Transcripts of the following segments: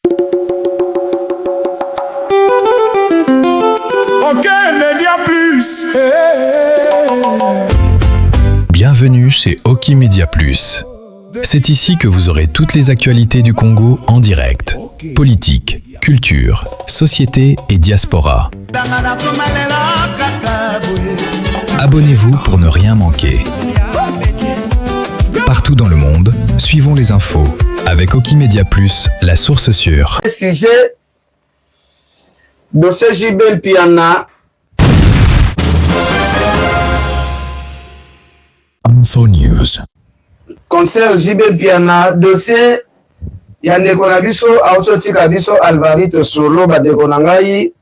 Ok Media Plus. Hey, hey, hey. Bienvenue chez Oki Media Plus. C'est ici que vous aurez toutes les actualités du Congo en direct. Politique, culture, société et diaspora. Abonnez-vous pour ne rien manquer. Partout dans le monde, suivons les infos avec Okimedia Plus, la source sûre. Sujet dossier JB Mpiana. Info News. Concert JB Mpiana, dossier ya ndeko na biso auti otika biso Alvarito Solo, bandeko na ngai.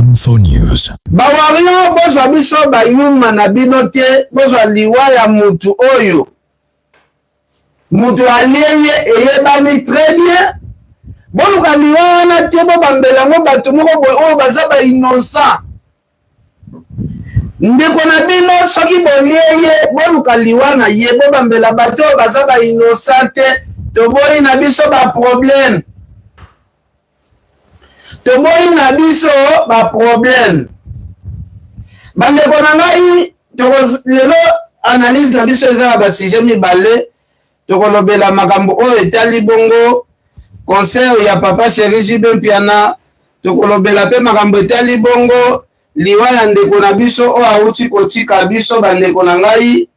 Info News. Ba warrior bozwa biso bayuma na bino te, bozwa liwa ya mutu oyo mutu alie ye eyebani très bien. Boluka liwa wana te, bobambela yango bato moko boye oyo baza ba innocent. Ndeko na bino soki bolie ye, boluka liwa na ye, bobambela bato oyo baza ba innocent te. Toboyi na biso ba problème, toboyi na biso ba problème. Bandeko na ngai, lelo analyse na biso eza na ba sujet mibale. Tokolobela makambo oyo etali bongo concert ya papa chéri JB Mpiana. Tokolobela pe makambo etali bongo liwa ya ndeko na biso oyo awuti kotika biso. Bandeko na ngai,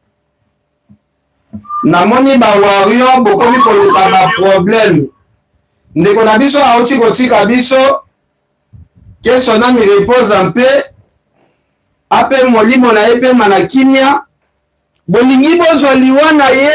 namoni ba warrior bokomi koluka ba problème. Ndeko na biso awuti kotika biso, que son âme repose en paix, ape molimo na ye pema na kimia. Bolingi bozwa liwa na ye,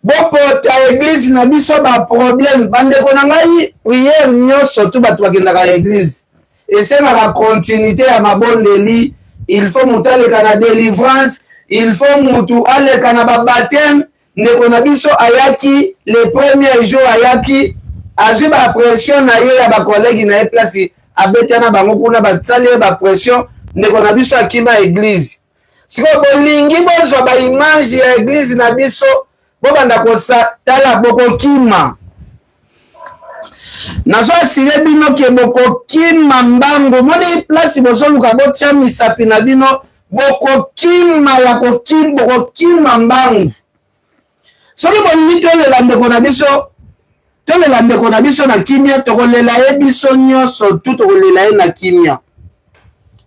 bopota eglise na biso ba problème. Bandeko na ngai, prière nyonso tu bato bakendaka na eglise esengaka continuité ya mabondeli. Il faut moto aleka na délivrance, il faut motu aleka na ba baptême. Ndeko na biso ayaki le premier jour, ayaki azwi ba pression na ye ya ba collègue na ye, place abeta na bango kuna, basali ye ba pression. Ndeko na biso akima eglise. Sikoyo bolingi bozwa ba image ya eglise na biso, bobanda kosatala, bokokima. Nazo asire bino ke bokokima mbangu. Moni place bozoluka botia misapi na bino, bokokima ya kokima, bokokima mbangu. Soki bolingi tolela ndeko na biso, tolela ndeko na biso na kimia, tokolela ye biso nyonso tu, tokolela ye na kimia.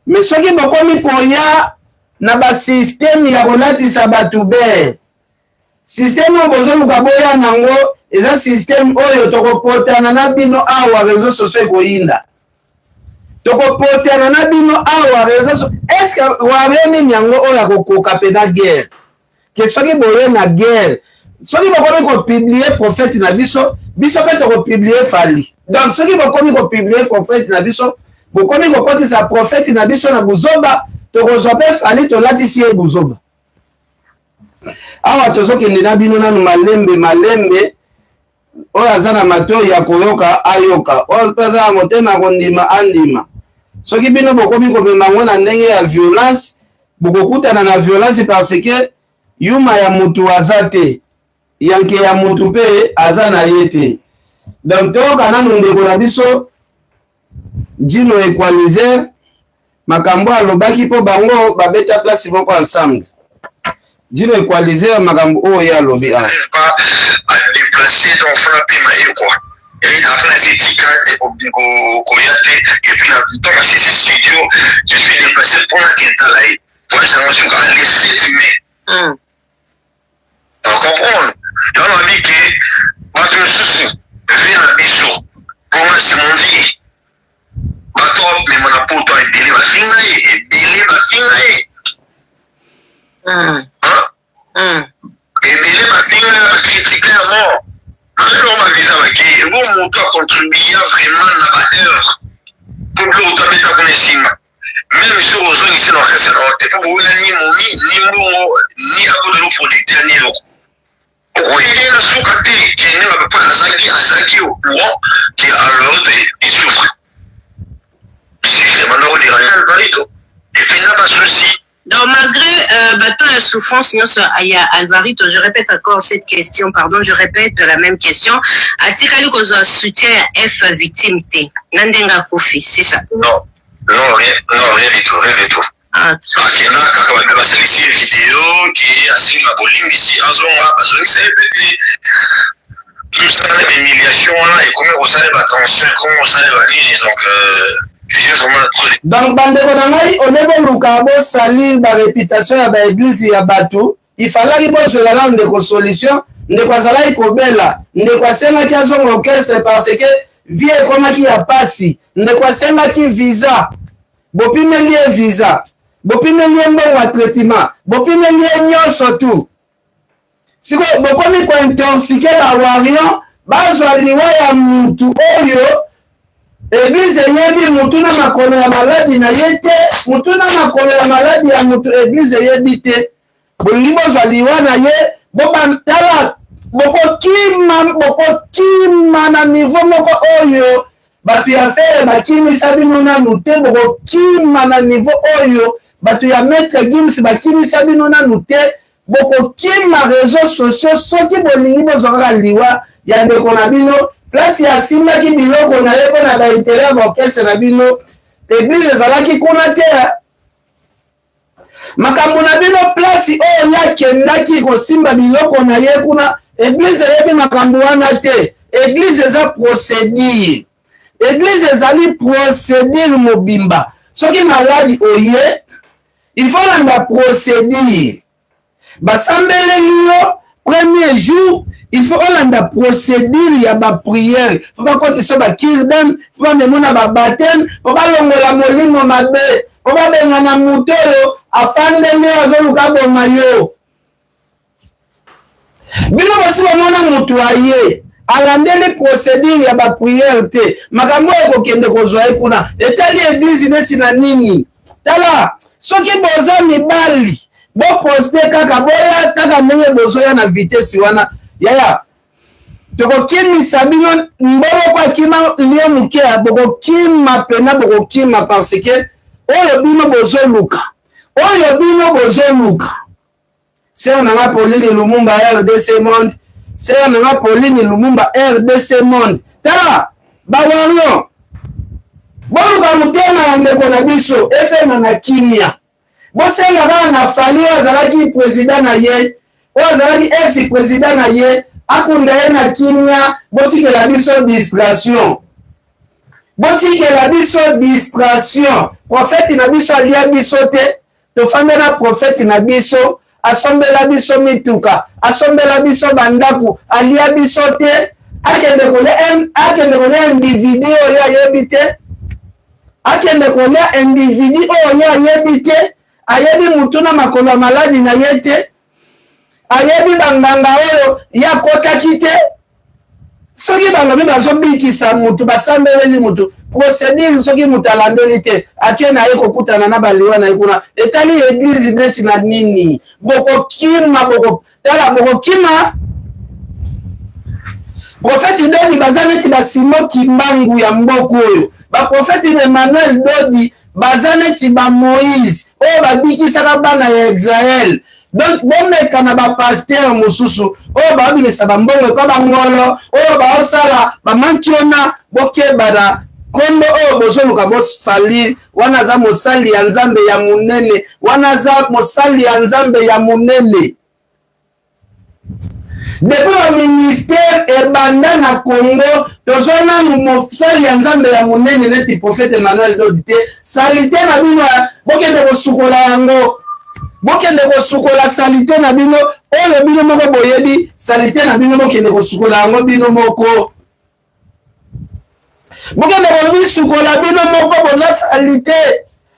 Me soki bokomi koya na ba système ya kolatisa bato bere, système oyo bozoluka boya nango eza système oyo tokopotana na bino awa, réseau sociaux ekoyinda. Tokopotana na bino awa, réseau sociaux. Est-ce que warie nini yango oyo akokoka mpe na guerre? Ke soki boye na guerre, soki bokomi kopublier prophète na biso, biso mpe tokopublier Fally. Donc soki bokomi kopublier prophète na biso, bokomi kokotisa prophète na biso na buzoba, tokozwa mpe Fally tolatisi ye buzoba. Awa tozokende na bino nanu malembe malembe. Oyo aza na matoi ya koyoka ayoka, oyo mpe aza na motema ya kondima andima. Soki bino bokomi komema yango na ndenge ya violence, bokokutana na violence, parce que yuma ya mutu aza te, yanke ya mutu mpe aza na ye te. Donc toyoka nanu ndeko na biso Djino Equalizer makambo alobaki, mpo bango babeta place moko ensemble. Djino Equalizer, makambo oyo ye alobi awa. Pas à déplacer, donc faut napema ye quoi. Et après nazetika koya te. Et puis na ntango nasisi studio, je suis déplacé mpona kentala ye voyage yango soka le 7 mai. Ocomprendre? Yango nabi ke bato mosusu vie na biso mpona simondi bato mema na poto ebele bafinga ye, ebele bafinga ye, ebele bafinga ye, bacritique ya mort. Malelo bavisa bake ebo moto acontribua vraiment na ba œuvre po biloko tabeta kuna esimba. Même soki ozongisi na orchestre na yo te, mpo boya ni momi ni mbongo ni akodelo producteur ni eloko, okoyede na suka te. Ke ndenge papa azalaki au courant ke alors il souffre, banda kodéranger Alvarito et puis na basusi. Donc malgré bateau ya souffrance nyonso ya Alvarito, je répète encore cette question, pardon, je répète la même question, atikali kozwa soutien ya F victime te na ndenge akufi, c'est ça? Non, non, rien, non, rien du tout, rien du tout. Ah, akenda kaka, bato basalisi video ke asengi babolimbisi, azonga, bazongisa ye mpe te. Tout ça na humiliation wana ekomi kosala batension, ekomi kosala banini, donc j'ai vraiment trop. Donc bandeko na ngai, ole boluka bosali baréputation ya baéglise ya bato, ifalaki bozwela nano ndeko solution. Ndeko azalaki kobela, ndeko asengaki azonga orchestre parce que vie ekomaki ya pasi. Ndeko asengaki visa, bopimeli ye visa, bopimeli ye mbongo ya traitement, bopimeli ye nyonso tu. Sikoyo bokomi kointoxiquer bawarriors, bazwa liwa ya mutu oyo église eyebi mutu na makolo ya maladi na ye te. Mutu na makolo ya maladi ya mutu, église eyebi te. Bolingi bozwa liwa na ye, tala, bokokima, bokokima na niveau moko oyo bato ya Ferre bakimisa bino nanu te. Bokokima na niveau oyo bato ya Maître Gims bakimisa bino nanu te. Bokokima réseaux sociaux soki bolingi bozwa kaka liwa ya ndeko na bino. Place asimbaki biloko na ye mpo na baintérêt ya baorchestre na bino, église ezalaki kuna te. Makambo na bino, place oyo ye akendaki kosimba biloko na ye kuna, église eyebi makambo wana te. Église eza procédure, église ezali procédure mobimba. Soki maladi oye, il faut landa procédure. Basambeleli yo premier jour, il faut olanda procédure ya baprière, faut bakotisa bacure-dents, faut bamemona babaptême, faut balongola molimo mabe, faut babengana moto oyo afandeli oyo azoluka boma yo. Bino bosi bamona moto aye alandeli procédure ya baprière te? Makambo oyo ekokende kozwa ye kuna etali église neti na nini? Tala, soki boza mibali, boposte kaka, boya kaka ndenge bozoya na vitesse wana. Yaya, tokokimisa bino. Mboloko akima lie moke, bokokima pena, bokokima, parce que oyo bino bozoluka, oyo bino bozoluka. Sœur nanga Pauline Lumumba, RDC Monde, sœur nanga Pauline Lumumba, RDC Monde, tala, bawarriors, boluka motema ya ndeko na biso epema na kimia. Bosenga kaka na Fally oyo azalaki président na ye, oyo azalaki ex président na ye, akunda ye na kimia. Botikela biso distraction, botikela biso distraction. Prophète na biso alia biso te. Tofanda na prophète na biso, asombela biso mituka, asombela biso bandako, alia biso te. Akende kolia, akende kolia individu oyo ayebi te, akende kolia individu oyo ayebi te, ayebi mutu na makolo ya maladi na ye te, ayebi banganga oyo ye akotaki te. Soki balobi bazobikisa mutu, basambeleli mutu, procédure soki mutu alandeli te, ake na ye kokutana na baliwa na ye kuna, etali église neti na nini? Bokokima, boko tala, bokokima. Prophète Dodi baza neti basimo Kimbangu ya mboka oyo. Baprophète Emmanuel Dodi baza neti bamoïse oyo babikisaka bana ya Israel. Donc bomeka na bapasteur mosusu oyo baobimisa bambongo epa bangolo, oyo baosala bamankiona, bokebana. Nkombo oyo bozoluka bosali wana, aza mosali ya Nzambe ya monene wana, aza mosali ya Nzambe ya monene. Depuis baministère ebanda na Congo, tozwa nanu mosali ya Nzambe ya monene neti prophète Emmanuel Dodi te. Saleté na bino, bokende kosukola yango, bokende kosukola saleté na bino oyo bino moko boyebi. Saleté na bino, bokende kosukola yango bino moko, bokende komisukola bino moko. Boza saleté,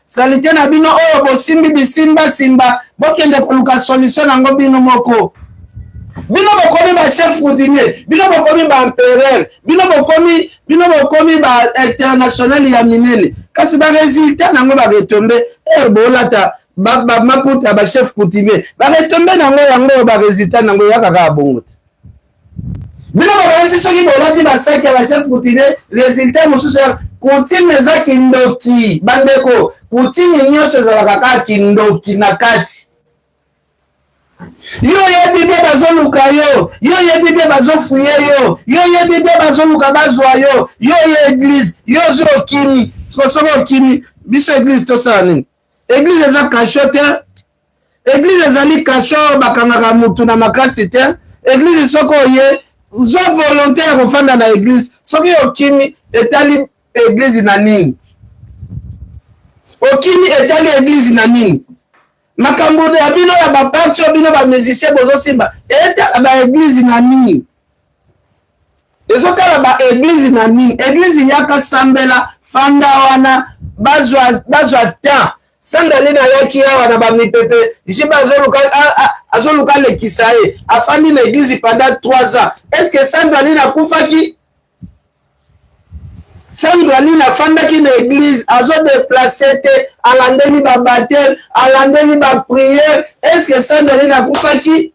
saleté na bino oyo bosimbi bisimbasimba, bokende koluka solution nango bino moko. Bino bokomi bachef coutumier, bino bokomi baempereur, bino bokomi bainternational ya minene, kasi barésultat nango, baretombées ere bolata maputa ya bachef coutumier, baretombées nango yango, barésultat nango eyaka kaka bongo te. Bino bakanisi soki bolati basaki ya bachef coutumier, résultat mosusu ya coutume eza kindoki. Bandeko, Coutume nyonso ezalaka kaka kindoki na kati. Yo oyebi bien bazoluka yo, yo oyebi bien bazofuye yo, yo oyebi bien bazoluka bazwa yo, yo oye eglise, yo ozwi okimi. Siko soki okimi, biso eglise tosala nini? Eglise eza cachot te. Eglise ezali cachot oyo bakangaka mutu na makasi te. Eglise soki oye, zwa volonte ya kofanda na eglise. Soki okimi, etali eglise na nini? Okimi etali eglise na nini? Makambo ya bino ya ba parti oyo bino ba musicien bozosimba etala ba eglise na nini? Ezotala ba eglise na nini? Eglise yaka sambela fanda wana bazwa bazwa temps. Sandaline ayaki awa na ba mipepe JB azoluka azoluka alekisa ye afandi na eglise pendant 3 ans. Est-ce que Sandaline akufaki? Sandraline afandaki na eglise azo deplace te alandeli ba bapteme alandeli ba prière est ce que Sandraline akufaki?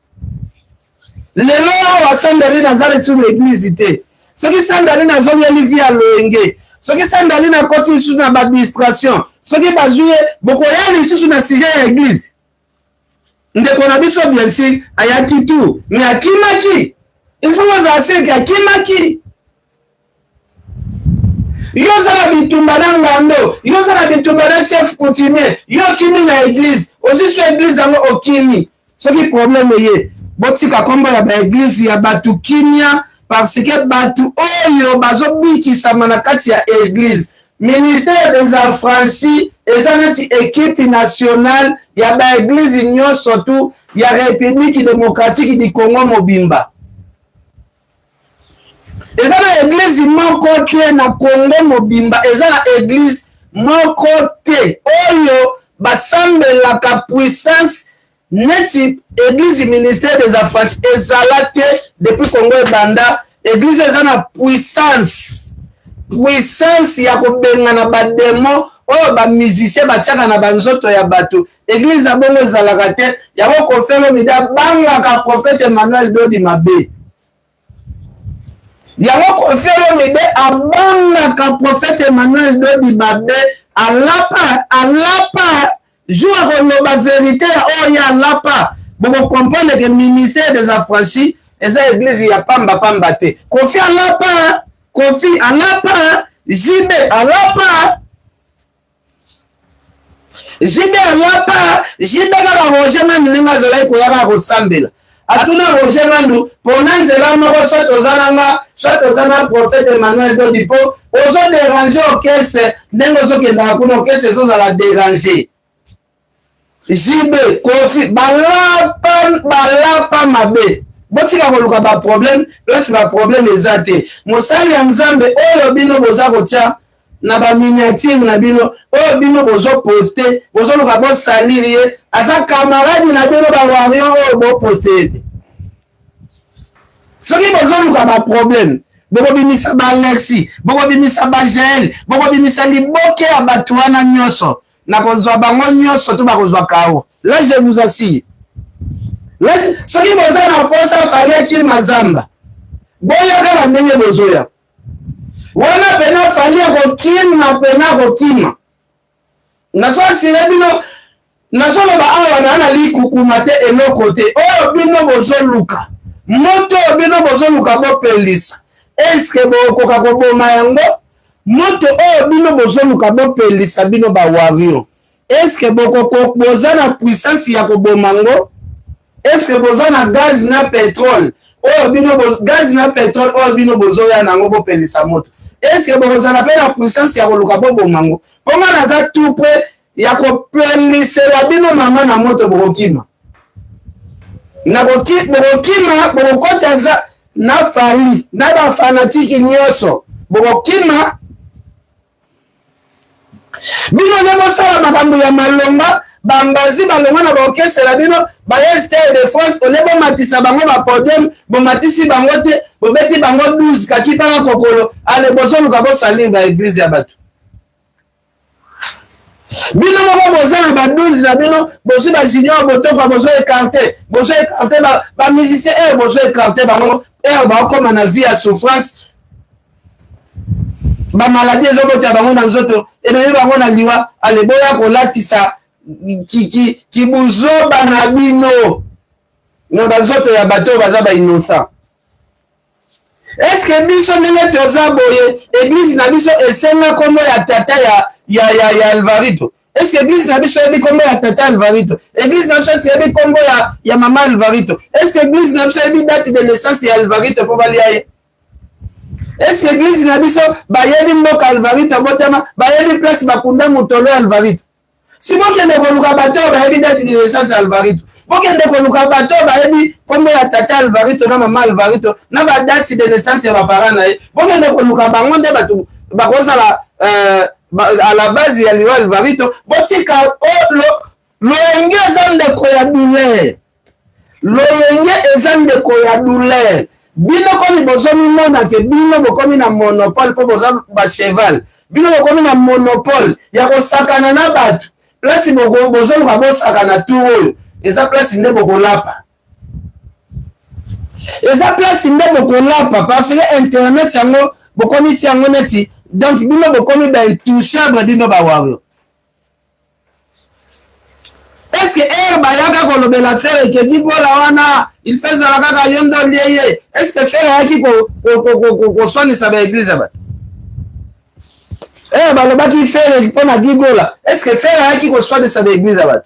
Lelo awa Sandraline aza lisusu na eglise te. Soki Sandraline azongeli vie ya loyenge, soki Sandraline akoti lisusu na ba distraction, soki bazwi ye bokoya lisusu na sujet ya eglise. Ndeko na biso bien sûr ayaki tout mais akimaki. Il faut ozala seke akimaki. Yo oza na bitumba na ngando, yo oza na bitumba na chef coutumier, yo okimi na eglise, ozwi so eglise yango okimi. Soki problème eye, botika kombo ya ba eglise ya batu kimia parce que batu oyo bazobikisama na kati ya eglise. Ministère des affranchis eza neti equipe nationale ya ba eglise nyonso tu ya Republique democratique du Congo mobimba. Eza na eglise moko te na Congo mobimba, eza na eglise moko te oyo basambelaka puissance neti eglise ministère des affranchis ezala te depuis Congo ebanda. Eglise eza na puissance, puissance ya kobengana ba demon oyo ba musicien batiaka na banzoto ya bato. Eglise ya bongo ezalaka te. Yango Koffi Olomide abangaka prophète Emmanuel Dodi mabe. Yango Koffi Olomide abangaka prophète Emmanuel Dodi mabe. Alapa, alapa jour akoloba verite ya oyo ye alapa, boko comprendre que ministère des affranchis eza eglise ya pamba pamba te. Koffi alapa, Koffi alapa, JB alapa. JB alapa, JB kaka Roger Ngandu ndenge azalaki koya kaka kosambela. Atuna Roger Ngandu pona nzela moko soit oza na nga soit oza na prophète Emmanuel Dodi po ozo déranger orchestre ndenge ozokendaka kuna orchestre ezozala déranger. JB, Koffi balapa balapa mabe. Botika koluka ba problème place ba problème eza te. Mosali ya Nzambe oyo bino boza kotia na ba miniature na bino oyo bino bozo poste bozoluka bosalir ye aza camarade na bino ba warrior oyo boposte ye te. Soki bozoluka ba problème bokobimisa ba Alexis, bokobimisa ba Jael, bokobimisa liboke ya bato wana nyonso. Nakozwa bango nyonso to bakozwa KO. Là je vous assure. Là soki boza na posa Fally akima zamba, boyaka na ndenge bozoya. Wana pena Fally akokima pena akokima. Nazo assurer bino, nazoloba awa na na likukuma te eloko te. Oyo bino bozoluka, moto oyo bino bozoluka bopelisa, est-ce que bokoka koboma yango? Moto oyo bino bozoluka bopelisa bino ba warrior, est-ce que bokoko boza na puissance ya koboma ngo? Est-ce que boza na gaz na pétrole oyo bino gaz na pétrole oyo bino bozoya nango bopelisa moto? Est-ce que bokozala pe na puissance ya koluka boboma ngo? Po nga naza tout près ya kopelisela bino mama na moto, bokokima. Bokokima, bokokota za na Fally na ba fanatiki nyonso, bokokima. Bino nde bosala makambo ya malonga, bambazi balonga na baorchestre na bino, baye Stade de France, ole bomatisa bango ba podium, bomatisi bango te, bobeti bango 12 kaki kaka kokolo, ale bozoluka bosalir ba eglise ya bato. Bino moko boza na ba 12 na bino, bozwi ba junior botoka, bozo écarter, bozo écarter ba, ba musicien eh, bozo écarter bango, eh, bakoma na vie ya souffrance. Bamaladi ezobota bango na nzoto, ememi bango na liwa. Ale boya kolatisa kibuzoba na bino na banzoto ya bato oyo baza ba innocent. Est-ce que biso ndenge toza boye, eglise na biso esenga kombo ya tata ya Alvarito? Est-ce que église na biso eyebi kombo ya tata Alvarito? Église na biso est-ce eyebi kombo ya mama Alvarito? Est-ce que église na biso eyebi date de naissance ya Alvarito mpo balia ye? Est-ce que église na biso bayebi mboka Alvarito abotama, bayebi place bakunda motolo ya Alvarito? Si bokende koluka bato oyo bayebi date de naissance ya Alvarito, bokende koluka bato oyo bayebi kombo ya tata Alvarito na mama Alvarito na badate de naissance ya baparent na ye, bokende koluka bango nde bato bakozala à la base ya liwa Alvarito. Botika loyenge eza ndeko ya douleur, loyenge eza ndeko ya douleur. Bino komi bozomimona ke bino bokomi na monopole mpo boza bacheval, bino bokomi na monopole ya kosakana na bato. Place bozoluka bosakana tour oyo eza place nde bokolapa, eza place nde bokolapa, parce que internet yango bokomisi yango neti donc bino bokomi ba intouchable, bino ba warrior. Est-ce que ere bayaka kolobela Ferre ke Gigola wana il fait ezala kaka yo nde olie ye? Est-ce que Ferre ayaki koswanisa baeglise ya bato? Ere balobaki Ferre mpo na Gigola, est-ce que Ferre ayaki koswanisa baeglise ya bato?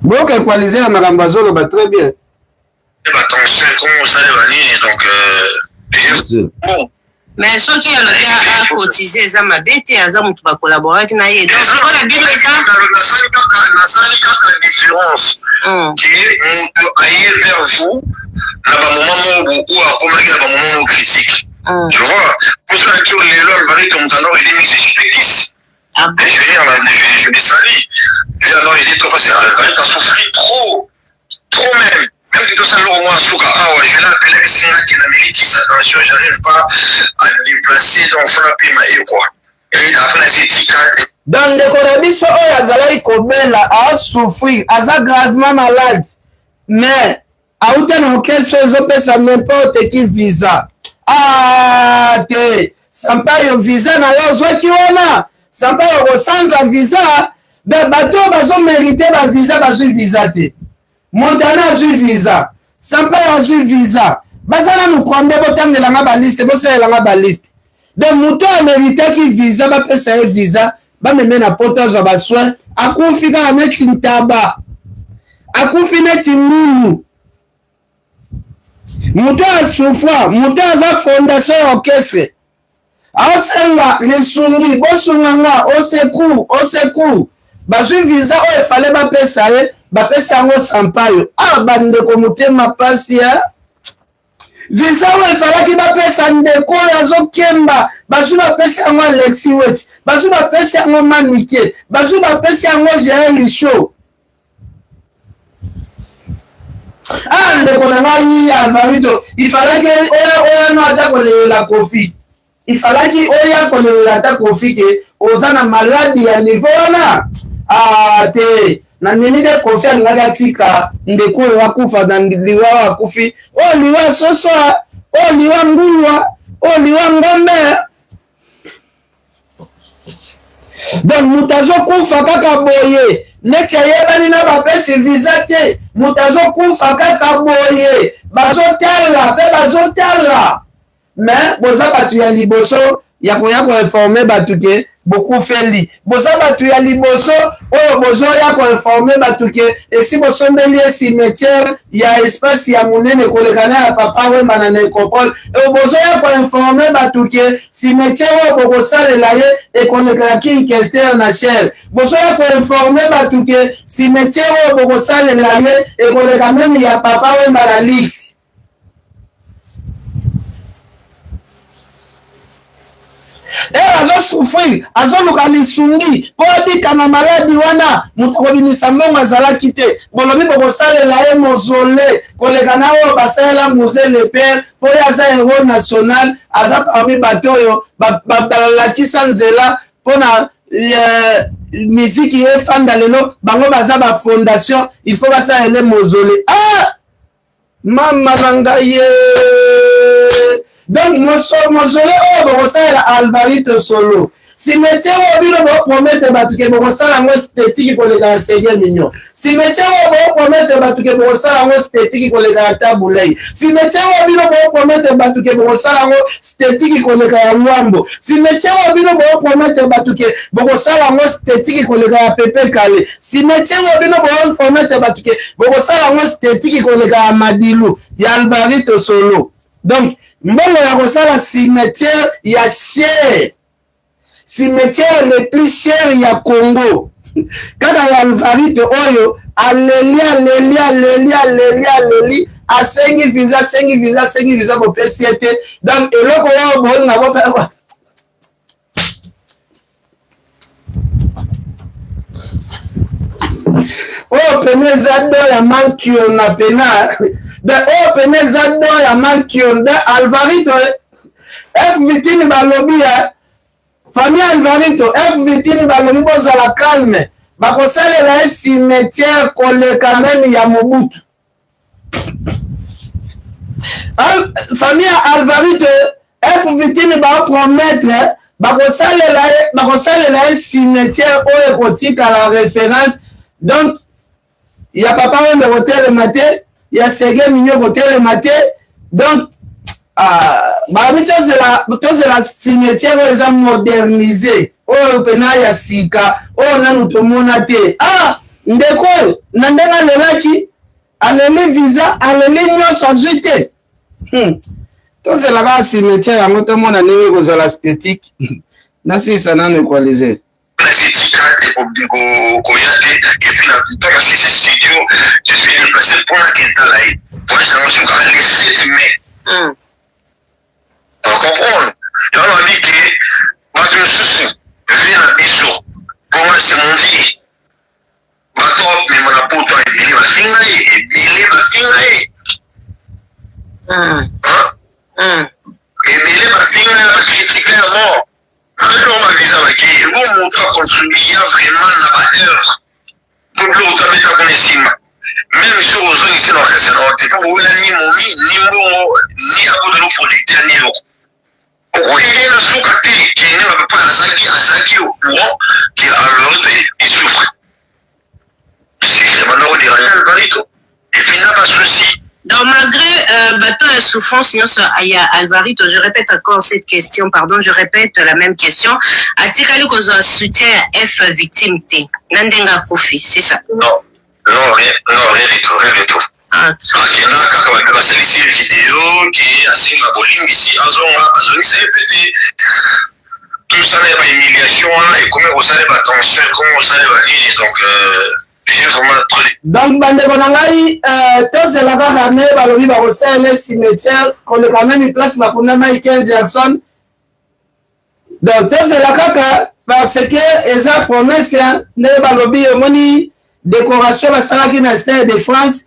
Boyoka equaliser ya makambo azoloba très bien. Batension ekomi kosalema nini? Donc bon, mais soki alobi acotiser, eza mabe te, aza moto bakolaboraki na ye. Donc mpona bino eza Nasali kaka différence ke moto aye vers vous na bamoment moko oyo akomaki na bamoment moko critique, tu vois. Poso na lelo Alvarito moto andoko edimisi jpekisi. Ah bon? Je veux dire, je l'ai sali. Non, il est trop parce qu'Alvarito a souffert trop, trop même. Même tout ça, au moins, Souka, ah ouais, je l'ai appelé, c'est un qui est attention, j'arrive pas à déplacer, donc faut l'appeler, et quoi. Et après, j'ai dit, Donc ndeko na biso oyo azalaki kobela, asouffrir, aza gravement malade, mais auta na orchestre ezopesa n'importe qui visa. Ah te, Sampaio, visa na yo ozwaki wana, Sampaio kosanza visa. Bato oyo bazomérite bavisa bazwi visa te. Montana azwi visa, Sampaio azwi visa, baza nanu combien? Botangelanga baliste, bosalelanga baliste. Donc moto oyo ameritaki visa, bapesa ye visa, bameme na poto azwa basoin, akufi kaka neti ntaba, akufi neti ngulu. Moto oyo asufra, moto oyo aza fondation ya orchestre, aosenga lisungi, bosunga nga, au secours, au secours. Bazwi visa oyo efale bapesa ye, bapesa yango Sampaio. Ah bandeko, motema pasi ya visa oyo efalaki bapesa ndeko oyo azokemba, bazwi bapesi yango Alexi Wet, bazwi bapesi yango Manike, bazwi bapesi yango Jael Lisho. Ah ndeko na ngai Alvarito, ifalaki oya no ata kolelela Kofi, ifalaki oya kolelela ata Kofi ke oza na maladi ya niveau wana. Ah te, nandimi te Kofi alingaki atika ndeko oyo akufa na liwa oyo akufi, oyo liwa soso, oyo liwa ngulwa, oyo liwa ngombe. Donc moto azokufa kaka boye neti ayebani na bapesi visa te. Moto azokufa kaka boye, bazotala mpe bazotala, mais boza bato ya liboso ya koya koinforme bato ke bokufeli. Boza bato ya liboso oyo bozoya koinforme bato ke esi bosombeli ye cimetière ya espace ya monene koleka na ya Papa Wemba na Necropole. Bozoya koinforme bato ke cimetière oyo bokosalela ye ekoleka ya King Kester na cher. Bozoya koinforme bato ke cimetière oyo bokosalela ye ekoleka meme ya Papa Wemba na Lix. Ere azosouffrir, azoluka lisungi mpo abika na maladi wana, moto akobimisa mbongo azalaki te. Bolobi bokosalela ye mausolée koleka na oyo basalela Mzee le père, mpo ye aza héros national, aza parmi bato oyo balakisa nzela mpona miziki efanda lelo. Bango baza bafondation, il faut basalela mausolée. Ah mama na ngai ye! Donc mausolée oyo bokosalela Alvarito Solo, cimetière oyo bino bopromettre bato ke bokosala yango esthétique koleka ya Seguin Mignon, cimetière oyo bopromettre bato ke bokosala yango esthétique koleka ya Tabu Ley, cimetière oyo bino bopromettre bato ke bokosala yango esthétique koleka ya Luambo, cimetière oyo bino bopromettre bato ke bokosala yango esthétique koleka ya Pepe Kale, cimetière oyo bino bopromettre bato ke bokosala yango esthétique koleka ya Madilu, ya Alvarito Solo. Donc mbongo ya kosala cimetière ya cher, cimetière le plus cher ya Congo, kaka ya Alvarito oyo aleli aleli aleli aleli aleli, asengi visa, asengi visa, asengi visa, bopesi ye te. Donc eloko oyo bolinga bope oyo pene eza don ya mankiona pena oyo pene eza don ya mankiona. Alvarito F Vitini balobi ya famille Alvarito F Vitini balobi bozala calme, bakosalela ye cimetière koleka meme ya Mobutu. Famille ya Alvarito F Vitini bapromettre bakosalela ye cimetière oyo ekotikala référence. Donc ya Papa Wembe kotelema te, ya Sege Minyo kotelema te. Donc babi tozela cimetière oyo eza modernisé, oyo mpena ya sika, oyo nanu tomona te. Ah, ndeko oyo na ndenge alelaki, aleli visa, aleli nyonso, azwi te. Tozela kaka cimetière yango, tomona ndenge ekozala esthétique. Nasilisa nano equaliser. Tika koya te. Et puis na ntango asilisi studio, je suis déplacé mpona kentala ye. Voyage yango sukaka le 7 mai. Ocomprendre yango, nabi ke bato mosusu vie na biso mponga, c'est mon vie. Bato mema na poto ebele bafinga ye, ebele bafinga ye, ebele bafinga ye, bacritique ya mort. Lelo bavisa bakei bo moto acontribua vraiment na baœuvre po biloko tabeta kuna esimba. Même soki ozongisi na orchestre na yo te, mpo bowela ni momi ni mbongo ni akotelo producteur ni eloko, okoyede na suka te. Kende na papa azalaki au courant ke Alvarito il souffre, sucre banda kodéranger Alvarito et puis na basouci. Donc malgré bateau ya souffrance nyonso ya Alvarito, je répète encore cette question, pardon, je répète la même question, atikali kozwa soutien ya F Victime te na ndenge akufi, c'est ça? Non, non, rien, non, rien du tout, rien du tout. Ah. Akenda kaka, bato basalisi video ke asengi babolimbisi, azonga, bazongisa ye pe te. Tout ça na ya bahumiliation wana ekomi kosala batension, ekomi kosala banini. Donc j'ai vraiment trop Donc bandeko na ngai, tozela kaka nde balobi bakosalela cimetière koleka meme place bakunda Michael Jackson. Donc tozela kaka parce que eza promesse nde balobi. Omoni décoration basalaki na Stade de France,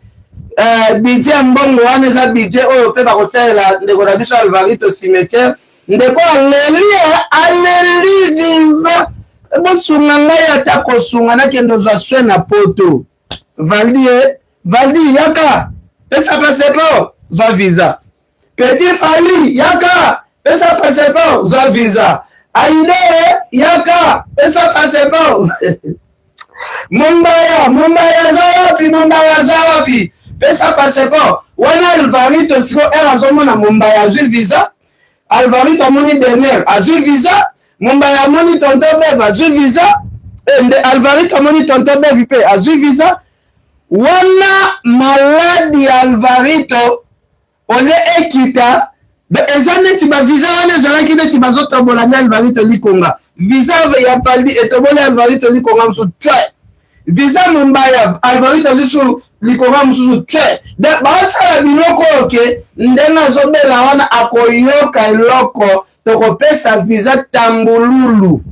budget ya mbongo wana eza budget oyo mpe bakosalela ndeko na biso Alvarito cimetière. Ndeko aleli, aleli visa, bosunga ngai ata kosunga nakende ozwa soin na poto. Valdi, Valdi yaka, pesa passeport, zwa visa. Petit Fali yaka, pesa passeport, zwa visa. Aide yaka, pesa passeport. Mombaya, Mombaya aza wapi? Mombaya aza wapi? Pesa passeport wana. Alvarito siko ere azomona Mombaya azwi visa, Alvarito amoni Demer azwi visa, Mombaya amoni Tonton Bev azwi visa, nde Alvarito amoni Tonton Bev mpe azwi visa wana. Maladi ya Alvarito olie ekita, eza neti bavisa wana ezalaki neti bazotombola nde Alvarito likonga. Visa ya Valdi etoboli Alvarito likonga mosusu te, visa Mombaya, Alvarito azwi su likonga mosusu te. Donc baosala biloko oyo ke ndenge azobela wana akoyoka eloko, tokopesa visa tambululu.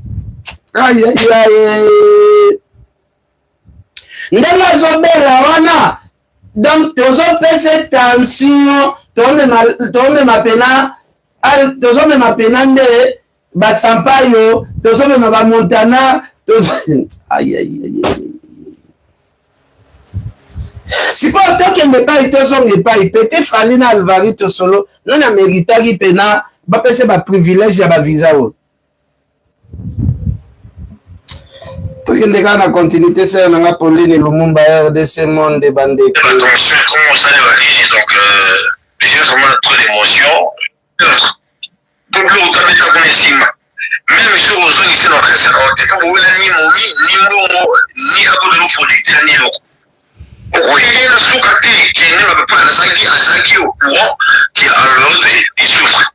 Ndenge azobela wana, donc tozopesa tension, tomema pena, tozomema pena nde basampayo, tozomema bamontana. Sikoyo tokende epai, tozonga epai Petit Fally na Alvarito Solo, nani ameritaki mpena bapesa baprivilège ya bavisa oyo? Tokende kaka na continuité, sere na nga Pauline Lumumba, RDC Monde, bandeko. Attention, comment osalema nini? Donc j'ai vraiment trop d'émotion po biloko tabeta kuna esimba, même soki ozongisi na orchestre na yo te, mpo bowela ni momi ni mbongo ni abodolo producteur ni eloko, okoyede na suka te. Kende na papa, azalaki au courant que alors il souffre,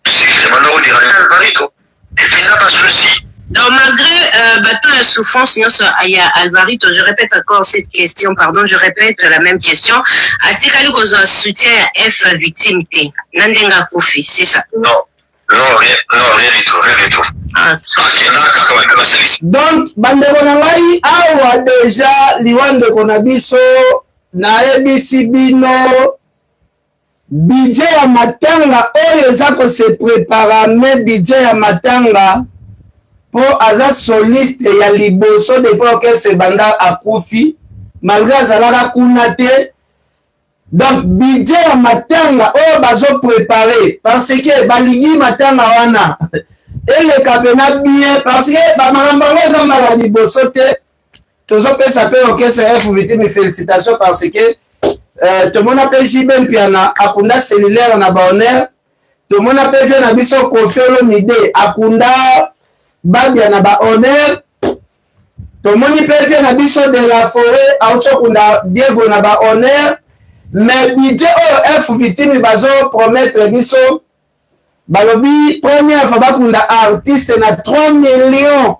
c'est vraiment na odéranger Alvarito et puis na basouci. Donc malgré bateau ya souffrance nyonso ya Alvarito, je répète encore cette question, pardon, je répète la même question, atikali kozwa soutien ya F victime te na ndenge akufi, c'est ça? Non, non, rien, non, rien du tout, rien du tout. Ah. Akenda kaka bato basalisi. Donc bandeko na ngai, awa déjà liwa ndeko na biso, nayebisi bino, budget ya matanga oyo eza kose préparer, mais budget ya matanga, mpo aza soliste ya liboso depuis orchestre ebanda akufi, malgré azalaka kuna te. Donc budget ya matanga oyo bazoprépare, parce que balingi matanga wana eleka mpena bien, parce que bamakambo yango eza mbala liboso te. Tozopesa mpe orchestre F Victime félicitation, parce que tomona mpe JB Mpiana akunda cellulaire na bahonneur, tomona mpe vieux na biso Koffi Olomide akunda Babia na bahonneur, tomoni mpe vieux na biso de la Forêt auti okunda Diego na bahonneur. Mais budget oyo F Victime bazopromettre biso, balobi première fois bakunda artiste na 3 millions.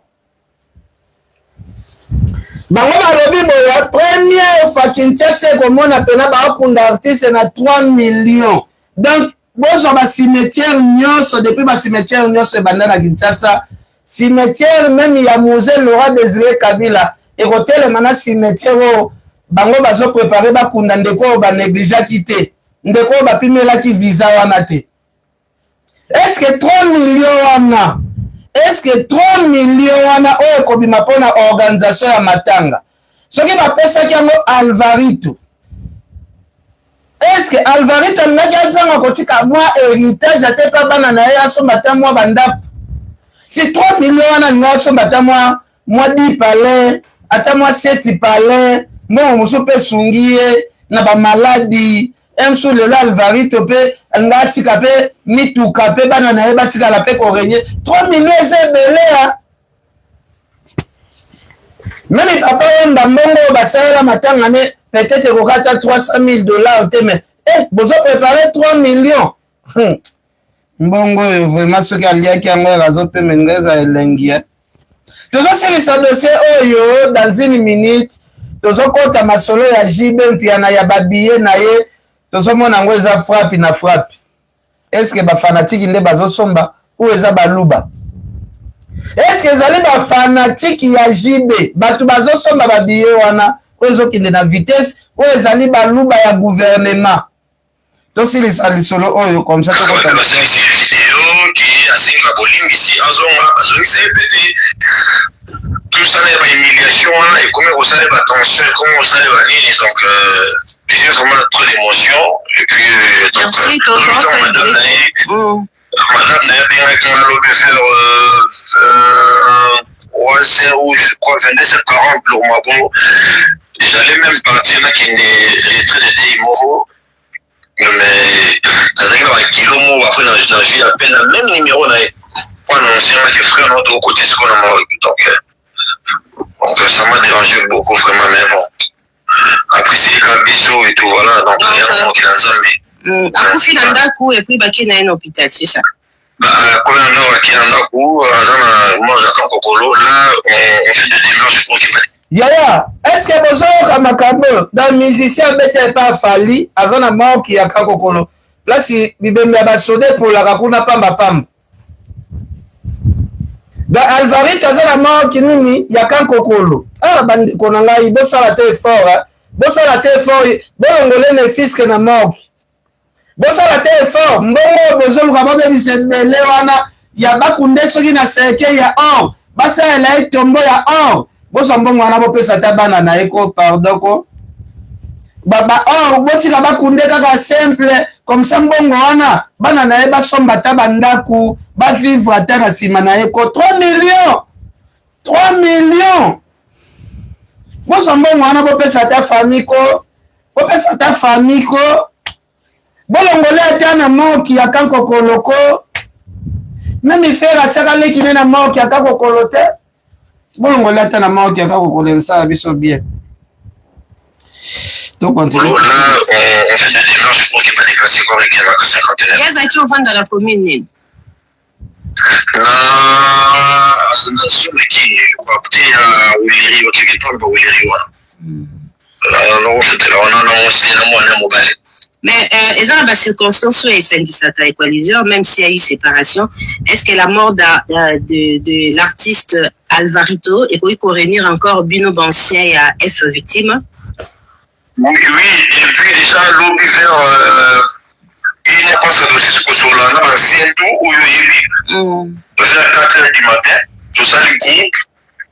Bango balobi boye, première fois Kinshasa ekomona mpena bakunda artiste na 3 millions. Donc bozwa bacimetière nyonso, depuis bacimetière nyonso ebanda na Kinshasa, cimetière même ya Mzee Laurent Désiré Kabila ekotelema na cimetière oyo bango bazoprépare bakunda ndeko oyo banégligeaki te, ndeko oyo bapimelaki visa wana te. Est-ce que 3 millions wana, est-ce que 3 millions wana oyo ekobima mpona organisation ya matanga, soki bapesaki yango Alvarito, est-ce que Alvarito alingaki azanga kotika mwa héritage ate mpe bana na ye asomba ata mwa bandako? Si 3 millions wana alingaki asomba ata mwa 10 palais, ata mwa 7 palais, mbongo mosusu mpe esungi ye na bamaladi mosusu. Lelo Alvarito mpe alinga atika mpe mituka mpe bana na ye batikala mpe korégner. 3 millions eza ebele ya même papa Wemba. Mbongo oyo basalela matanga ne peut-être ekoka ata 300 000 $ te, mais bozo préparer 3 millions. Mbongo oyo vraiment, soki aliaki yango, azopema nga eza elengi. Tozosilisa dossier oyo dans une minute, tozokɔta masolo ya JB Mpiana, ya babillet na ye. Tozomona yango eza frappe na frappe. Est-ce bafanatike nde bazosomba oyo eza baluba? Est-ce ezali bafanatike ya JB bato bazosomba babillet wana oyo ezokende na vitesse, oyo ezali baluba ya gouvernement? Tosilisa lisolo oyo comme ça. Tokota basalisi video ke asengi babolimbisi, azonga, bazongisa ye mpe te. Tosala ya bahumiliation wana, ekomi kosala batension, ekomi kosala banini. Donc j'ai vraiment trop d'émotion et puis donc madame na ye, madame na ye abengaki nga lobi vers 3 heures ou je crois 22h40 biloko bongo. J'allais même partir, nakende retrait de deuil moko, mais nazalaki na bakilo moko. Après nazwi appel na même numéro na ye po annoncer nga que frère na tokote sikoyo na morgue. Donc ça m'a dérangé beaucoup vraiment, mais bon, après c'est kaka biso et tout, voilà. Donc ya na mokili ya Nzambe. Akufi na ndako et puis bakei na ye na hôpital, c'est ça? Kuna na ndako, akei na ndako, aza na morgue ya Kankokolo. Là on fait des démarches pour qu'il Yaya, est-ce bozoyoka makambo? Dans musicien abeta epa Fally, aza na morgue ya Kankokolo, place bibembe ya basoda epolaka kuna pambapamba. Donc Alvarito aza na morgue nini ya Kankokolo. Ah, bandeko na ngai, bosala te effort, bosala te effort, bolongole ne fût-ce que na morgue. Bosala te effort, mbongo oyo bozoluka bobebisa ebele wana ya bakunde, soki na cercueil ya or, basalela ye tombeau ya or, bozwa mbongo wana bopesa ata bana na ye ko, pardon ko. Ba, ba, or botika bakunde kaka simple comme ça, mbongo wana bana na ye basomba ata bandako, bavivre ata na nsima na ye ko. 3 millions, 3 millions, bozwa mbongo wana, bopesa ata famille ko, bopesa ata famille ko, bolongole ata na morgue ya Kankokolo ko. Même Ferre atiaka leki ne na morgue ya Kankokolo te. Bolongole ata na morgue ya Kankokolo, esala biso bien. To continue. Là, on fait des démarches pour qu'il déplacer corps na cinquantenaire. Ye azalaki ovanda na commune nini? Na zoleki bapte ya Wileri, okeke ntango ba Wileri wana nakofutela wana na mwasi na mwana mobali. Mais eza na bacirconstance oyo esangisaka, Equaliseur. Même s'il y a eu séparation, est-ce que la mort de l'artiste Alvarito ekoki koréunir encore bino baancien ya F Victime? Oui, et puis déjà lobi vers 1h, parce que dossier kosola na baancien tout oyo oyebi, vers 4 heures du matin tosali groupe.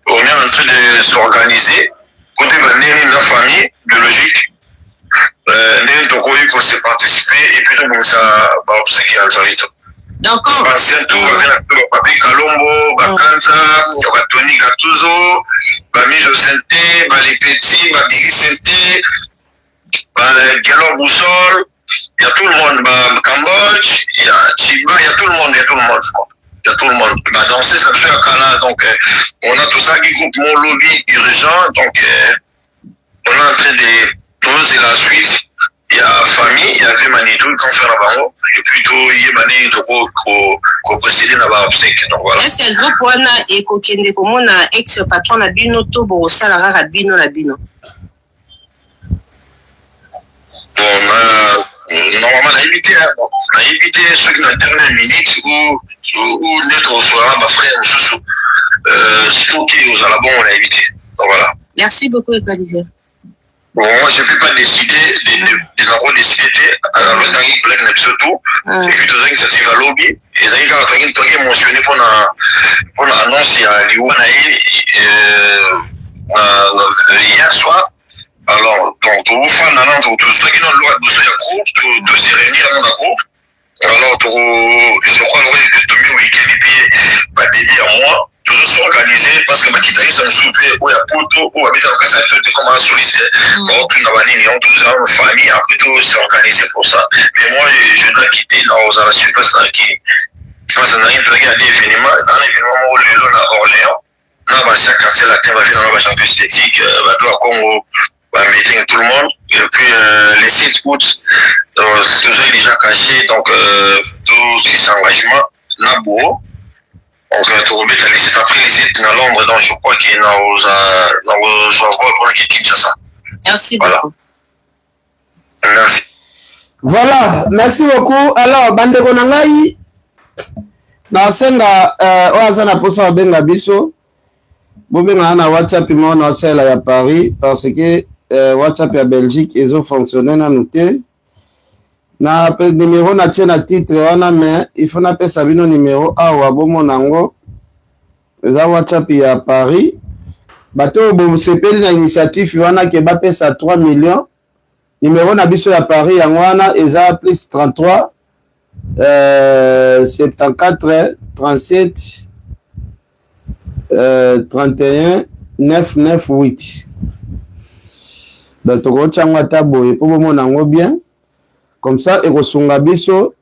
On est en train de s'organiser côté bandenge na famille biologique, ndenge tokoki kose participer et puis tobongisa baobsèques ya Alvarito. D'accord. Baancien tout bakena biso, bapapi Kalombo, bakanza, batoni Gatuzo, bamiso sente, balepeti, babili sente, Galor Boussol, il y a tout le monde, bah, Cambodge, il y a Chiba, il y a tout le monde, il y a tout le monde. Il y a tout le monde. Bah, danser, ça fait à Kala, donc on a tout ça qui groupe mon lobby urgent, donc on est en train de poser la suite. Il y a famille, il y avait Manitou, quand faire la et plutôt il y a Manitou ko procéder dans la obsèque. Donc voilà. Est ce que groupe wana ekokende komona ex patron na bino to bokosala kaka bino na bino? Bon, normalement, nayebi te, bon, nayebi te soki na dernière minute ou nde tokosolana bafrère mosusu, soki ozala bongo, nayebi te. Donc voilà. Merci beaucoup, Equaliseur. Bon, moi je peux pas décider de nango décider te. Alors etangi collègue na biso tout et puis tozangi initiative ya lobi, ezalaki kaka toki mentionné mpona annonce ya liwa na ye hier soir. Alors donc tokofanda nano, soki nano loka liboso ya groupe, tose réunir yango na groupe. Alors toko, je crois lokola tomi week-end et puis badébut ya mois tozos'organiser, parce que bakitanisa mosusu mpe oyo ya poto oyo babetaka kasi ya biso te comme soliste, baotuna banini. On tozala na famille, après tos'organiser pour ça. Mais moi je dois quitter na ozala sur place na ki place na ngai. Tozalaki na des événements, na événement moko lelo na Orléans na basia Quartier Latin, bavi nanga bachampion esthétique, bato ya Congo, meeting, tout le monde. Et puis les 7 août, tozali déjà caché, donc tout cet engagement na bureau. Donc tokobeta les 7, après les 7 na Londres. Donc je crois que nakozwa vol mpona ke Kinshasa. Merci Voilà. beaucoup. Merci. Voilà, merci beaucoup. Alors bandeko na ngai, nasenga oyo aza na mposa babenga biso, bobengana na WhatsApp moko na osalela ya Paris, parce que WhatsApp ya Belgique ezofonctionne nanu te. Na pe numéro natie na titre wana, mais il faut napesa bino numéro awa, bomona yango, eza WhatsApp ya Paris. Bato oyo bosepeli na initiative wana ke bapesa 3 millions, numéro na biso ya Paris yango wana, eza plus 33 74 37 31 998. Donc tokotia yango ata boye mpo bomona yango bien. Comme ça ekosunga biso,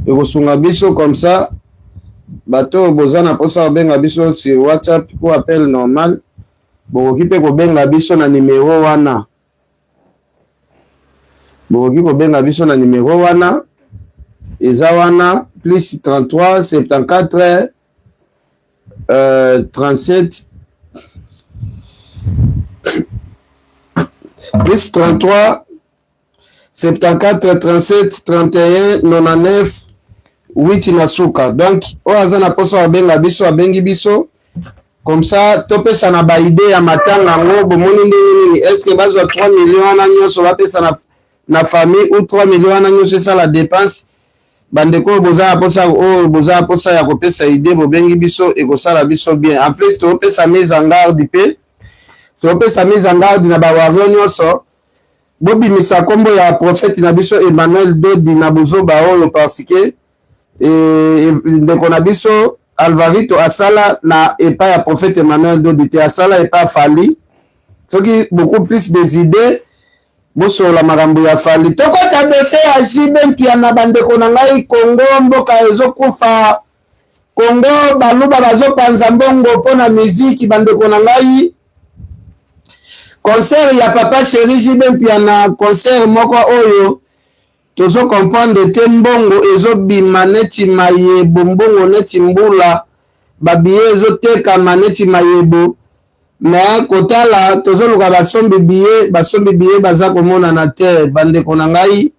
ekosunga biso. Comme ça bato oyo boza na mposa kobenga biso sur WhatsApp po appel normal, bokoki mpe kobenga biso na numero wana. Bokoki kobenga biso na numero wana, eza wana plus 33 74 37, plus 33 74 37 31 99 8 na suka. Donc oyo aza na mposa babenga biso, abengi biso. Comme ça topesa na baidées ya matanga yango. Bomoni ndenge nini? Est-ce bazwa 3 millions wana nyonso bapesa na famille ou 3 millions wana nyonso esala dépense? Bandeko oyo boza na mposa, oyo boza na mposa ya kopesa idée, bobengi biso, ekosala biso bien. En plus topesa mise en garde mpe topesa mise en garde na bawarriors nyonso. Bobimisa kombo ya prophète na biso Emmanuel Dodi na buzoba oyo parce que eh, ndeko na biso Alvarito asala na epai ya prophète Emmanuel Dodi te, asala epai ya Fally. Soki beaucoup plus des idées, bosolola makambo ya Fally. Tokota dossier ya JB Mpiana, bandeko na ngai. Congo mboka ezokufa. Congo baluba bazopanza mbongo mpo na miziki. Bandeko na ngai, concert ya papa chéri JB Mpiana, concert moko oyo tozo comprendre te. Mbongo ezobima neti mayebo, mbongo neti mbula, babillet ezotekama neti mayebo, mais kotala tozoluka basombi billet, basombi billet baza komonana te. Bandeko na ngai,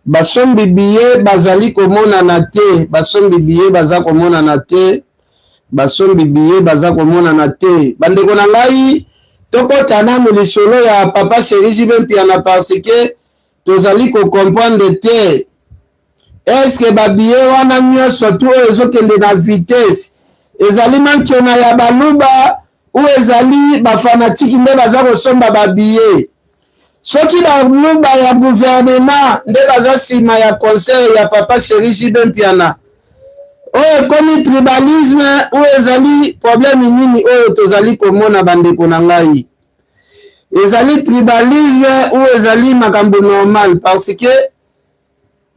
basombi billet bazali komonana te, basombi billet baza komonana te, basombi billet baza komonana te. Bandeko na ngai, tokɔta nanu lisolo ya papa chéri JB Mpiana parce que tozali kocomprendre te. Est-ce babillet wana nyonso tu oyo ezokende na vitesse ezali mankiona ya baluba ou ezali bafanatiques nde baza kosomba babillet? Soki baluba ya gouvernement nde baza nsima ya concert ya papa chéri JB Mpiana, oyo ekomi tribalisme ou ezali problème nini oyo tozali komona? Bandeko na ngai, ezali tribalisme ou ezali makambo normal? Parce que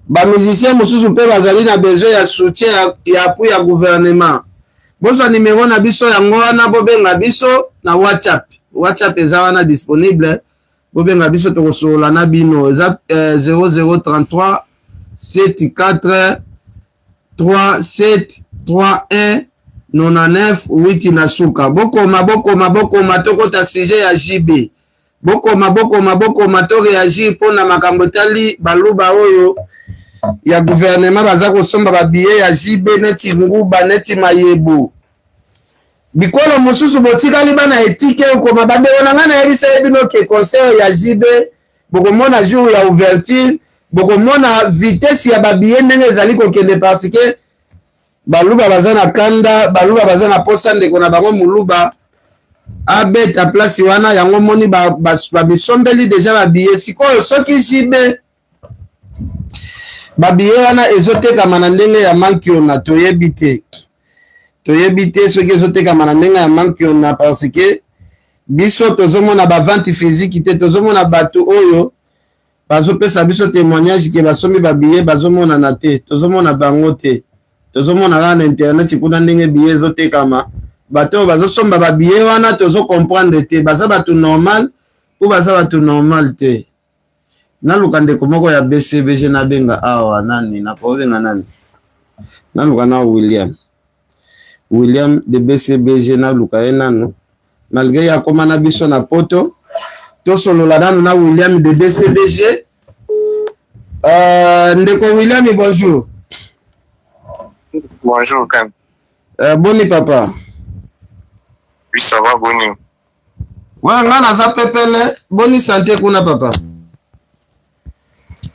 bamusicien mosusu mpe bazali na besoin ya soutien ya appui ya gouvernement. Bozwa nimero na biso yango wana, bobenga biso na WhatsApp. WhatsApp eza wana disponible, bobenga biso, tokosolola na bino. Eza 0033 74 3 7 3 1 99 8 na suka. Bokoma, bokoma, bokoma, tokota sujet ya JB. Bokoma, bokoma, bokoma, toréagir mpona makambo etali baluba oyo ya gouvernement baza kosomba babillet ya JB neti nguba, neti mayebo. Bikolo mosusu botikali bana etike okoma. Bandeko na ngai, nayebisa ye bino ke concert ya JB, bokomona jour ya ouverture, bokomona vitesse ya babillet ndenge ezali kokende, parce que baluba baza na kanda, baluba baza na posa ndeko na bango moluba abeta place wana. Yango moni bamisombeli déjà babillet. Sikoyo soki JB babillet wana ezotekama na ndenge ya mankiona, toyebi te, toyebi te soki ezotekama na ndenge ya mankiona, parce que biso tozomona bavente physique te. Tozomona bato oyo bazopesa biso témoignage ke basombi babillet, bazomonana te, tozomona bango te. Tozomona kaka na internet kuna ndenge billet ezotekama. Bato oyo bazosomba babillet wana, tozocomprendre te, baza bato normal po baza bato normal te. Naluka ndeko moko ya BCBG, nabenga awa nani? Nakobenga nani? Naluka na William, William de BCBG. Naluka ye nano malgré ye akóma na biso na Poto. Tosolola nano na William de BCBG. Ndeko William, bonjour. Bonjour, Ken. Boni papa? Oui, ça va, boni. Ouais, nga naza pepele. Boni santé kuna, papa?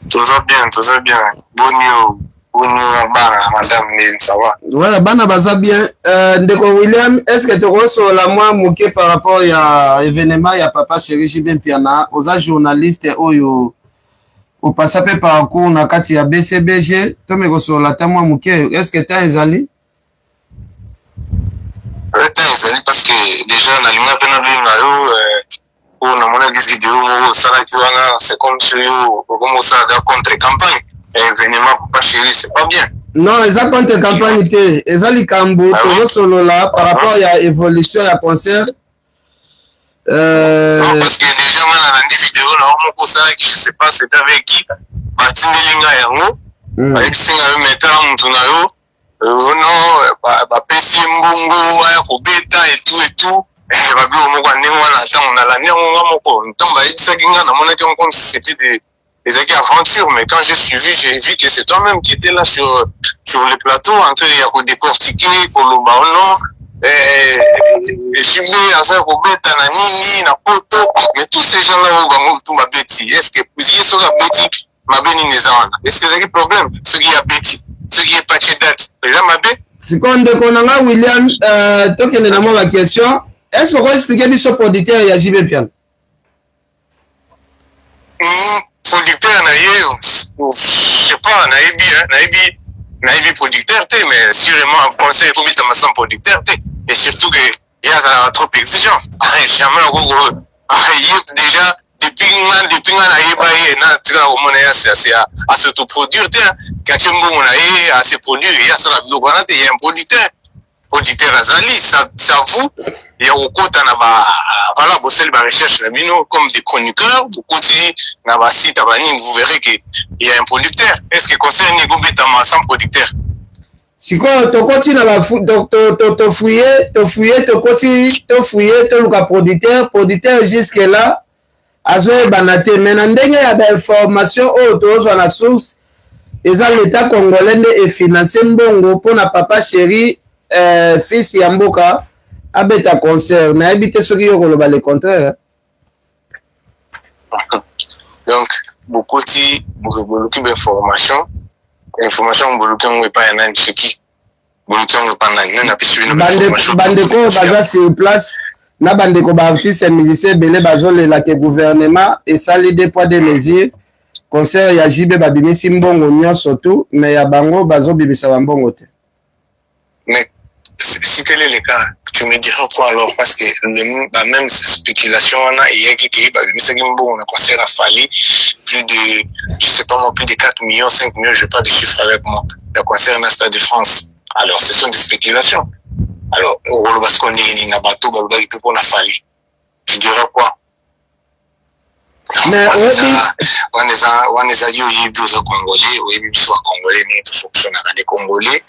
Toza bien, toza bien. Boni yo, boni yo bana, madame Nene, ça va? Voilà, bana baza bien. Ndeko William, est-ce que tokosolola mwa moke par rapport ya événement ya papa chéri JB Mpiana? Oza journaliste oyo opasa mpe parcours na kati ya BCBG. Tome kosolola ata mwa moke. Est-ce que temps ezali? Temps ezali, parce que déjà nalinga mpe nabenga yo oyo namonaki video moko osalaki wana. C'est comme si yo okomi osalaka contre campagne ya événement papa chéri. C'est pas bien. Non, eza contre campagne te. Eza likambo tozosolola par rapport ya évolution ya concert. Non, parce que déjà nga nalandi video na yo moko osalaki, je sais pas c'était avec qui, batindeli ngai yango. Bayebisi ngai yo metala mutu na yo non, bapesi ye mbongo aya kobeta et tout et tout, babiloko moko ya ndenge wana. Ntango nalandi yango nga moko, ntango bayebisaki nga, namonaki yango comme si c'était des ezalaki aventure. Mais quand j'ai suivi, j'ai vu que c'est toi-même qui étais là sur le plateau en train ya kodécortiquer, koloba non, JB aza kobeta na nini na Poto. Mais tous ces gens là oyo bango tu babeti, est ce que ye soki abeti, mabe nini eza wana? Est ce que ezalaki problème soki ye abeti, soki ye patie date, eza mabe? Sikoyo, ndeko na nga William, tokende na mwa baquestion. Est ce okoexpliquer biso producteur ya JB Mpiana? Producteur na ye, je sais pas, nayebi, nayebi, nayebi producteur te, mais sûrement concert ekobetama sans producteur te. Et surtout que ye azalaka trop exigeant, jamais okoko ye. Déjà depuis nga nayeba ye, na tikala komona ye as'autoproduire te, katie mbongo na ye ase produire, ye asala biloko wana te. Ye un producteur, producteur azali. Ça vous ya kokota na ba, voilà, bosali ba recherche na bino comme des chroniqueurs, bokoti na basite ya banini, vous verrez que il y a un producteur. Est ce que concert nini ekobetama sans producteur? Sikoyo tokoti na tofouiller, tofouiller, tokoti, tofouiller, toluka producteur. Producteur jusque là azoyebana te, mais na ndenge ya bainformation oyo tozwa na source, eza l'État congolais nde efinance mbongo mpona Papa Chéri, fils ya mboka, abeta concert. Nayebi te soki yo koloba le contraire. Donc bokoti, boluki bainformation, information boluki yango epai ya nani? Soki boluki yango epai nani? Nani apesi bino? Bandeko oyo baza sur place na bandeko baartiste ya musicien ebele bazolela ke gouvernement esali deux poids deux mesures. Concert ya JB babimisi mbongo nyonso tu, mais ya bango bazobimisa bambongo te. Mais si tel est le cas, tu me diras quoi alors? Parce que la même spéculation wana eyaki ke babimisaki mbongo na concert ya Fally, plus de, je sais pas moi, plus de 4 millions, 5 millions, je pas de chiffres avec moi, ya concert na Stade de France. Alors ce sont des spéculations. Alors okoloba siko ndenge nini na bato balobaki mpe mpona Fally? Tu diras quoi? Wana eza yo oyebi, oza Congolais, oyebi biso bacongolais ndenge tofonctionnaka. Les Congolais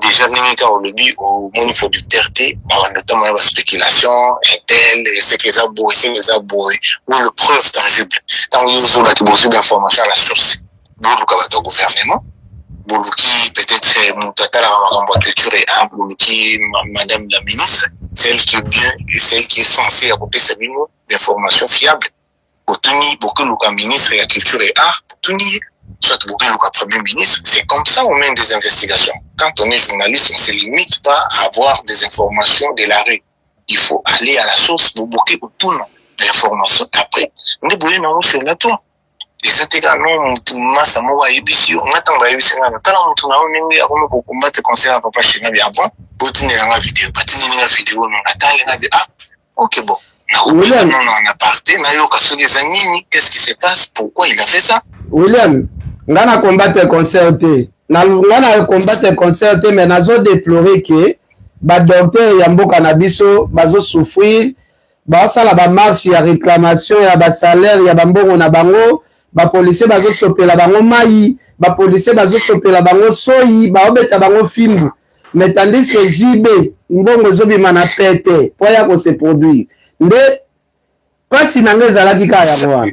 déjà, ndenge kaka olobi, omoni producteur te, babanda otambola baspéculation intel, eseke eza boye, eseke eza boye. Oyo le preuve tangible, ntango yo ozolaki, bozwi bainformation à la source, boluka bato ya gouvernement, boluki peut-être moto atalaka makambo ya culture et art, boluki madame la ministre, c'est elle qui est bien, c'est elle qui est censée ya kopesa bino l'information fiable. Botuni, bokoluka ministre ya culture et art, botuni, soit bokoluka premier ministre. C'est comme ça on mène des investigations. Quand on est journaliste, on se limite pas à avoir des informations de la rue, il faut aller à la source. Boboke kotuna l'information, après nde boye nango sur la toile. Eza te kaka no motu masa moko ayebisi yo. Nga ntango bayebisi nga, natala motu na yo ndenge akomi kocombattre concert ya Papa Chéri bi avant botindela nga video, batindeli nga video, no natali nga bi, ah ok, bon, William. Non, non, na parte nayoka soki eza nini, qu'est-ce qui se passe, pourquoi il a fait ça. William, nga na combattre concert te, nga na combattre concert te, mais nazodéplorer ke badocteur ya mboka na biso bazosouffrir, baosala bamarche ya réclamation ya basalaire, ya bambongo na bango. Bapolisier bazosopela bango mai, bapolisier bazosopela bango soyi, baobeta bango fimbu, mais tandis que JB, mbongo ezobima na pete mpo ya kose produire. Nde mpasi na nga ezalaki kaka yango wana.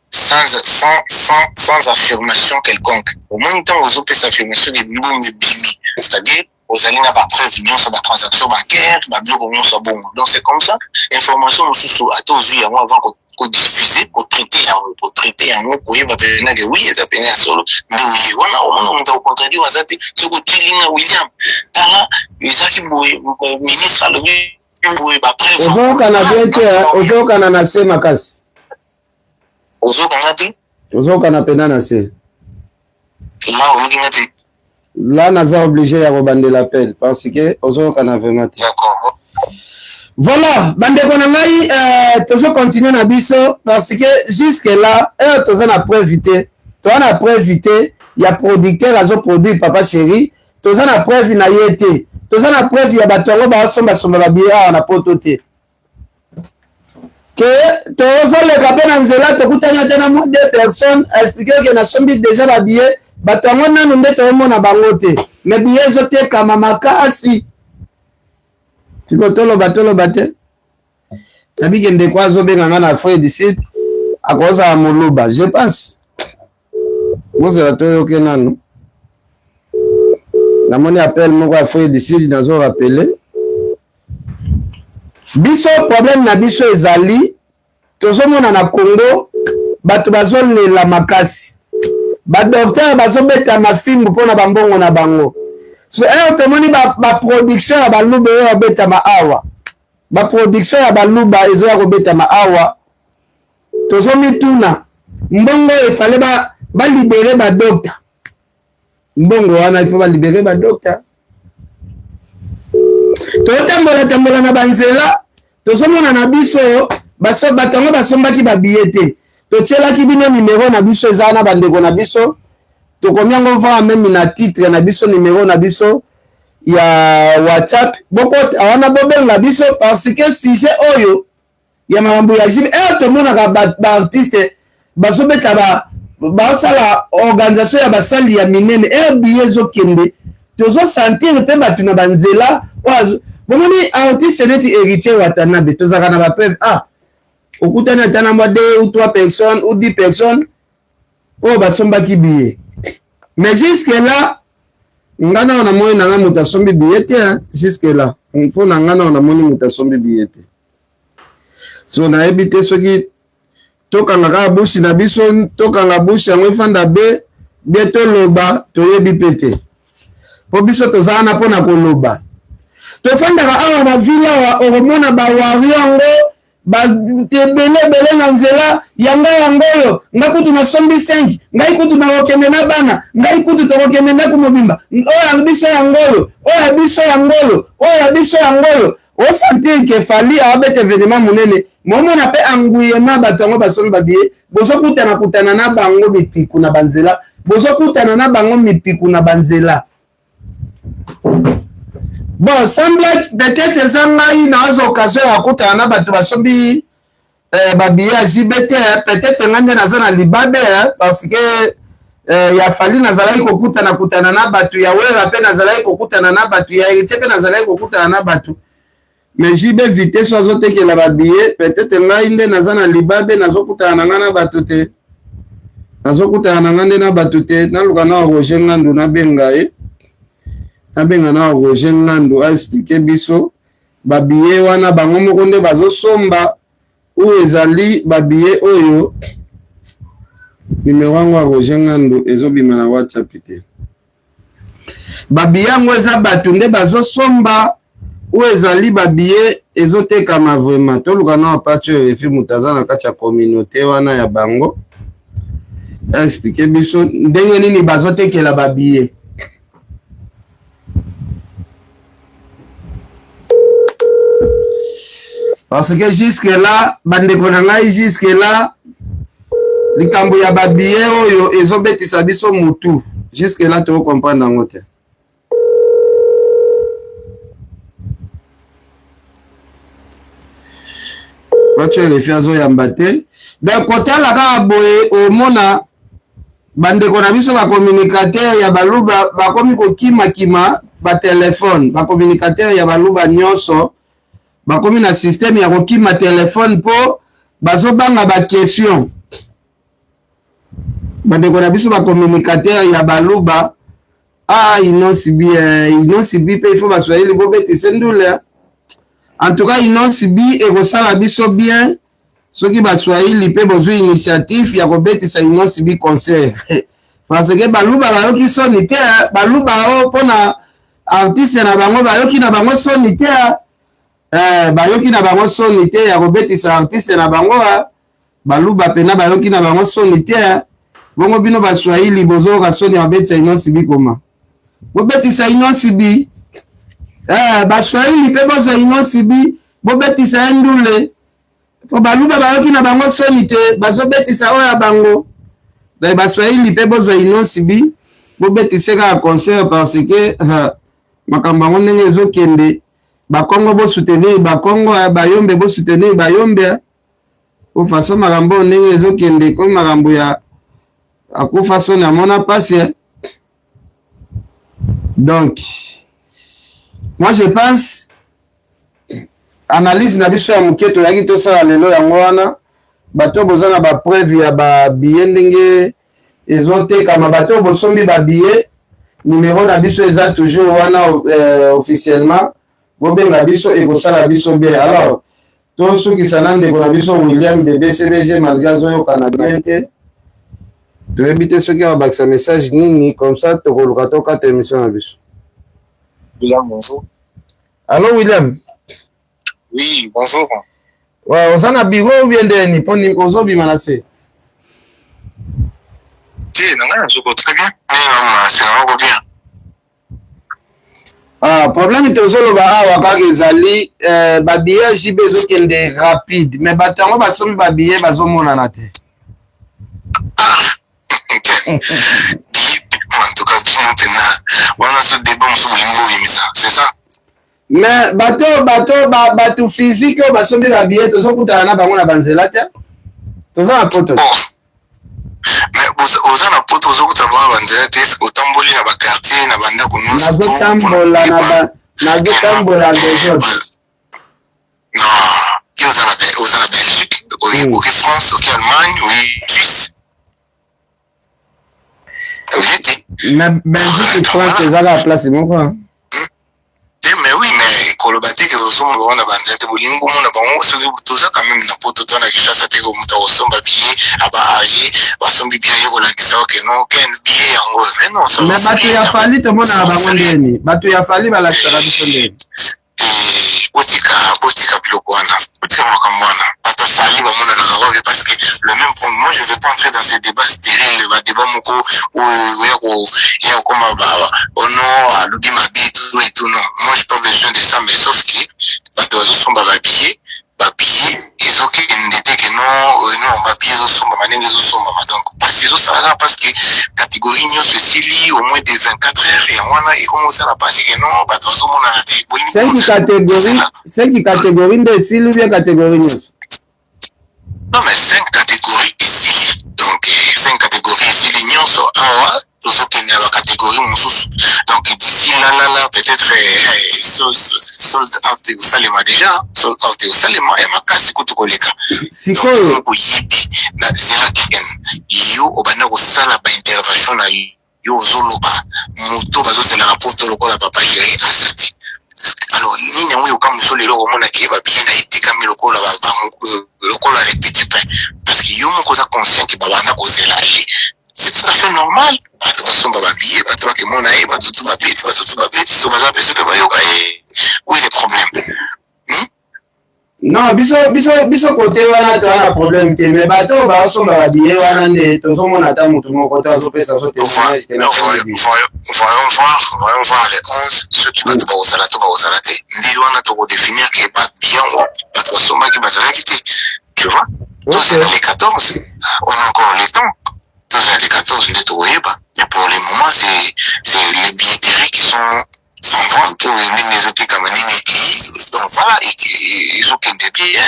Sans affirmation quelconque, omoni, ntango ozopesa affirmation ke mbongo ebimi, c'est-à-dire ozali na bapreuve nyonso, batransaction bancaire, babiloko nyonso ya bongo. Donc c'est comme ça, information mosusu ata ozwi yango, avant kodiffuser, kotraiter yango, kotraiter yango, koyeba pena ke oui, eza pene ya solo nde oye wana, omona moto akocontredire aza te. Soki otielinga William, tala, ezaki boye, ministre alobi boye, bapreuve. Ozokana bien te, ozokana na se makasi. Ozokanga te? Ozokana pena na se. La oyoki nga te? Là naza obligé ya kobandela appel parce que ozokana vraiment te. D'accord. Voilà, bandeko na ngai, tozocontinue na biso parce que jusque là oyo toza na preuve te, toza na preuve te ya producteur azoproduire Papa Chéri, toza na preuve na ye te, toza na preuve ya bato yango baosombasomba babillet awa na poto te, ke tozoleka mpe na nzela, tokutani ate na mwa deux personnes, explique ke nasombi déjà babillet. Bato yango nanu nde toomona bango te, mais billet ezotekama makasi. Siko toloba, toloba te, nabike ndeko azobenga nga na Afrique du Sud, akozala moluba, je pense. Bozela toyoke nanu. Namoni appel moko ya Afrique du Sud, nazorappeler biso problème na biso ezali, tozomona na Congo bato bazolela makasi, badocteur bazobeta mafimbu mpona bambongo na bango. So eyo tomoni baproduction ya baluba oyo babetama awa, baproduction ya baluba ezoya kobetama awa, tozomituna. Mbongo oyo efale ba ba libere ba docta. Mbongo wana il faut ba libere ba docta. Totambola tambola na banzela tozomona na biso bato yango basombaki babiye te. Totielaki bino numero na biso eza wana bandeko na biso tokomi yango va meme na titre na biso numero na biso ya WhatsApp bokota wana bobenga biso parce que sujet oyo ya makambo ya JB eh tomonaka ba, ba artiste bazobeta ba basala organisation ya basali ya minene eh billet ezokende tozo sentir mpe bato na banzela oyo bomoni artiste neti Héritier Watanabe tozalaka na ba preuve ah okutani ata na mwa deux ou trois personnes ou dix personnes oyo basombaki billet mais jusque là nga nao namoni na nga moto asombi billet te jusque là mpo na nga nao namoni moto asombi billet te so nayebi te soki tokanga kaka busi na biso tokanga busi yango efanda be bie toloba toyebi mpe te mpo biso toza wana mpo na koloba tofandaka awa na ville awa okomona bawari yango bato ebele ebele na nzela ya ngai yango oyo ngai kutu nasombi 5 ngai kutu nakokende na bana ngai kutu tokokende ndako mobimba oyo ya biso yango oyo oyo ya biso yango oyo oyo ya biso yango oyo osentir ke Fally aobeta evenement monene momona mpe engouillement bato yango basombi babiye bozokutana kutana na bango mipiku na banzela bozokutana na bango mipiku na banzela bon semble peut-être eza ngai nazwa occasion ya kokutana na bato basombi eh, babiye ya JB te peut-être ngai nde naza na libabe parce que eh, ya Fally nazalaki kokutana kutana na bato ya Wera mpe nazalaki kokutana na bato ya Héritier mpe nazalaki kokutana na bato mais JB vitesse azotekela babiye peut-être ngai nde naza na libabe nazokutana na ngai na bato te nazokutana na ngai nde na bato te naluka na Roger Ngandu nabenga ye nabenga na Roger Ngandu aexplike biso babiye wana bango moko nde bazosomba ou ezali babiye oyo numero yango ya Roger Ngandu ezobima na WhatsApp te babiye yango eza bato nde bazosomba oyo ezali babiye ezotekama vraiment toluka na apati oyo efi moto aza na kati ya communauté wana ya bango explike biso ndenge nini bazotekela babiye parce que jusque là bandeko na ngai jusque là likambo ya babiye oyo ezobetisa biso mutu jusque là toko comprendre yango te. Bato elefi azoyamba te donc kotala kaka boye omona bandeko na biso bacommunicateur ya baluba bakomi kokimakima batelefone bacommunicateur ya baluba nyonso bakomi na systeme ya kokima telefone mpo bazobanga baquestion bandeko na biso bacommunicateur ya baluba ah Innoss'B eh, Innoss'B mpe il faut baswahili bobetise ndule en tout cas Innoss'B ekosala biso bien soki baswahili mpe bozwi initiative ya kobetisa Innoss'B concert parce que baluba bayoki soni te baluba oyo mpona artiste na bango bayoki na bango soni te eh, bayoki na bango soni te ya kobetisa artiste na bango baluba pena bayoki na bango soni te bongo bino baswahili bozoyoka soni ya kobetisa Innoss'B koma bobetisa Innoss'B eh, baswahili mpe bozwa Innoss'B bobetisa ye ndule po baluba bayoki na bango soni te bazobetisa oyo ya bango donc baswahili mpe bozwa Innoss'B bobetise kaka concert parce que makambo yango ndenge ezokende bakongo bosoutenir bakongo bayombe bosoutenir bayombe po façon makambo oyo ndenge ezokende komi makambo ya akufa soni amona mpasi. Donc moi je pense analyse na biso ya moke toyaki tosala lelo yango wana bato boza na bapreuve ya babiye ndenge ezotekama bato oyo bosombi babiye numero na biso eza toujours wana officiellement bobenga biso ekosala biso bien. Alors tosukisa na ndeko na biso William de BCBG malgré azoyokana bien te toyebi te soki abakisa message nini comme ça tokoluka tokata émission na biso. William, bonjour. Allô William. Oui, bonjour. Ouais, oza na bureau ou bien ndeni mpo ozobima na se? Te, na ngai nazoko très bien. C'est vraiment bien. Ah, problème tozoloba awa kaka ezali eh, babillet JB ezokende rapide, mais bato yango basombi babillet bazomonana te. Ah, en tout cas bino mpena wana so débat mosusu bolingi boyemisa, c'est ça. Mais bato physique oyo basombi babillet, tozokutana na bango na banzela te, toza na poto. Oh. Mais oza na poto, ozokuta bango na banzela te, otamboli na baquartier, na bandako nyonso? Nazotambola na nazotambola désordre. Non, yo oza na Belgique, oki France, oki Allemagne, oyi Suisse, oye te. Na Belgique, France eza kaka place moko. Te, mais oui, mais koloba te ke ozomona bango na banzela te. Bolingi bomona bango soki toza quand même na poto to na Kinshasa te, moto akosomba billet, aba aye, basombi billet, ye kolakisa oke non, ken billet yango, mais non. Mais bato ya Fally, tomonaka bango ndeni? Bato ya Fally balakisaka biso ndeni? Botika, botika biloko wana, botika makambo wana. Bato ya Fally bamonanaka wapi? Parce que le même point, moi je vais pas entrer dans ces débats stériles, badébat moko oyo ya kokoma oh non, alobi mabe, tout et tout. Non, moi j'ai pas besoin de ça. Mais sauf que bato bazosomba babillet, babillet ezokende te ke non, non, babillet ezosombama ndenge ezosombama. Donc parce ezosala kaka parce que catégorie nyonso esili au moins de 24 heures, yango wana ekomi osala mpasi ke non, bato bazomonana te. Cinq catégorie, cinq catégorie nde esili ou bien catégorie nyonso? Non, mais cinq catégories esili. Donc cinq catégories esili nyonso, awa tozokende na bacatégorie mosusu. Donc d'ici là là là, peut-être sold out ekosalema déjà, sold out ekosalema ya makasi kutu koleka. Sikoyo oyebi na zela ken, yo obanda kosala baintervention na yo, ozoloba moto bazozelaka poto lokola Papa Chéri aza te. Alors nini yango yoka mosu lelo okomonaki babillet na etekami lokola lokola les petits pains? Parce que yo moko oza conscient ke babanda kozela ye, c'est tout à fait normal. Bato basomba babillet, bato bakemona ye, bato tu babeti, bato tu babeti, so baza beso mpe bayoka ye. Où est le problème, Non, biso kote wana toza na problème te, mais bato oyo bazosomba babillet wana nde tozomona ata motu moko te azopesa so témoignage. Voyons voir, voyons voir les 11, soki bato bakozala to bakozala te. Nde wana tokodéfinir ke babillet bato basombaki bazalaki te, tu vois. Tozala les 14, on a encore le temps. Tozala les 14 nde tokoyeba. Mais pour le moment, c'est les billetteries qui sont en vente, ndenge ezotekama, ndenge ekei. Donc voilà, ezokende bien,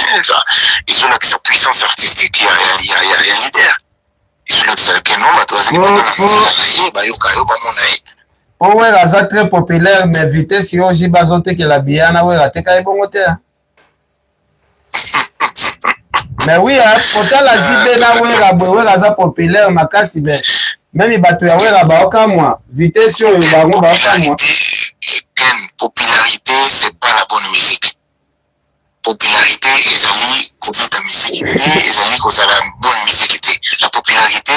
ezolakisa puissance artistique ya leader, ezolakisa ke non, bato bazali kaka na nzela na ye, bayoka yo, bamona ye. Po Wera aza très populaire, mais vitesse oyo JB azotekela billet na Wera ateka ye bongo te. Mais oui, kotala JB na Wera boye, Wera aza populaire makasi, mais même bato ya Wera baokamwa vitesse oyo bango baokamwa. Ken, popularité, c'est pas la bonne musique. Popularité ezali kobeta musique te, ezali kozala bonne musique te. La popularité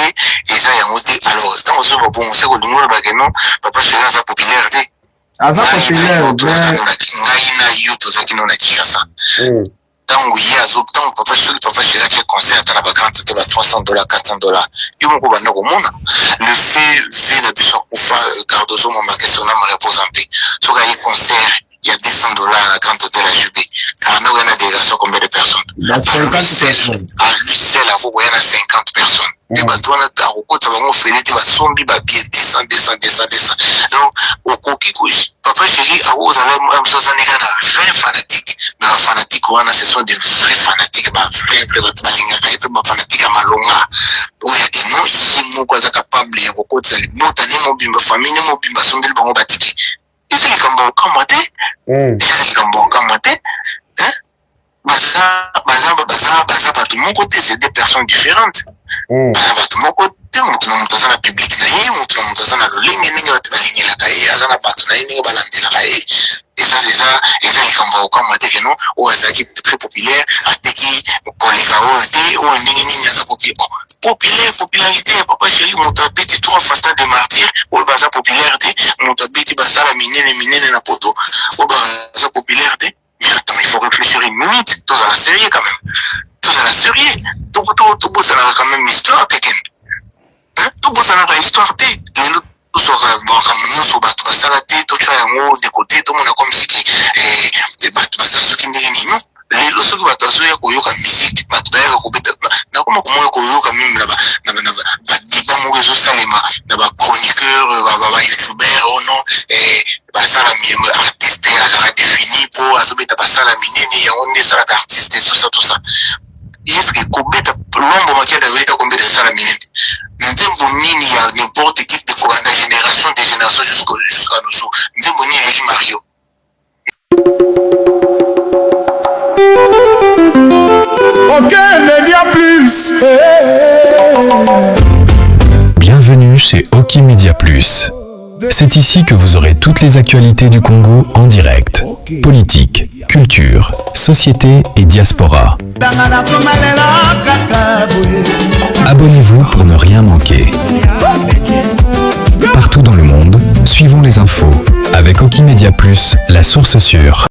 eza yango te. Alors ntango ozoba bongo, se kolingi olobake non, Papa Chéri aza populaire te? Aza populaire. Ngai na yo tozalaki no na Kinshasa ntango ye azo, ntango papa, soki Papa Chéri atie concert ata na bagrand te, ba 300 $, 400 $, yo moko banda komona le fait ve na biso akufa, Cardozo Mombake, son âme repose en paix, soki aye concert ya 200 $ na Grand Hôtel à JB, anda koya na délégation combien de personnes? À lui seul akokoya na 50 personnes. Mpe bato wana akokota bango fele te, basombi babillet 200, 200, 200, 200. Donc okoki, Papa Chéri akozala biso, aza ndenge na vrai fanatique, mais bafanatique wana, ce sont des vrais fanatiques, bavrai mpe bato balingaka ye, mpe bafanatique ya malonga oyo ake non, ye moko aza capable ya kokotisa libota ne mobimba, famille ne mobimba, asombeli bango batike. Eza likambo okamwa te, eza likambo okamwa te. Baza bato moko te, c'est deux personnes différentes. Baza bato moko te. Moto na moto aza na public na ye, moto na moto aza na lolenge ndenge bato balingelaka ye, aza na bato na ye ndenge balandelaka ye. Eza likambo ya kokamwa te ke non, oyo azalaki très populaire, ateki koleka oyo te. Oyo ndenge nini aza populaire? Bon, populaire, popularité ya Papa Chéri, moto abeti trois fois Stade de Martyr, oyo baza populaire te? Moto abeti basala minene minene na poto, oyo baza populaire te? Mais attends, il faut réfléchir une minute. Tozala sérieux quand même, tozala sérieux, tobosanaka quand même histoire te, kende. Tobosanaka histoire te. Lelo tozwaka makambo nyonso bato basala te, totya yango de côté, tomona comme si que bato baza soki ndenge nini. Non, lelo soki bato bazoya koyoka musique, bato bayaka kobeta. Nakoma komona koyoka même na badébat moko ezosalema na bachroniqueur, bayoutubeur: oh non, basala artiste azalaka défini mpo azobeta basala minene, yango nde esalaka artiste, tout ça, tout ça. Est-ce kobeta Luambo Makiadi abeta kombeta esala minene? Nzembo nini ya n'importe qui de kolanda génération de génération jusqu'à nos jours, nzembo nini eleki Mario? Ok, Media Plus. Bienvenue chez Oki Media Plus. C'est ici que vous aurez toutes les actualités du Congo en direct. Politique, culture, société et diaspora. Abonnez-vous pour ne rien manquer. Partout dans le monde, suivons les infos avec Oki Media Plus, la source sûre.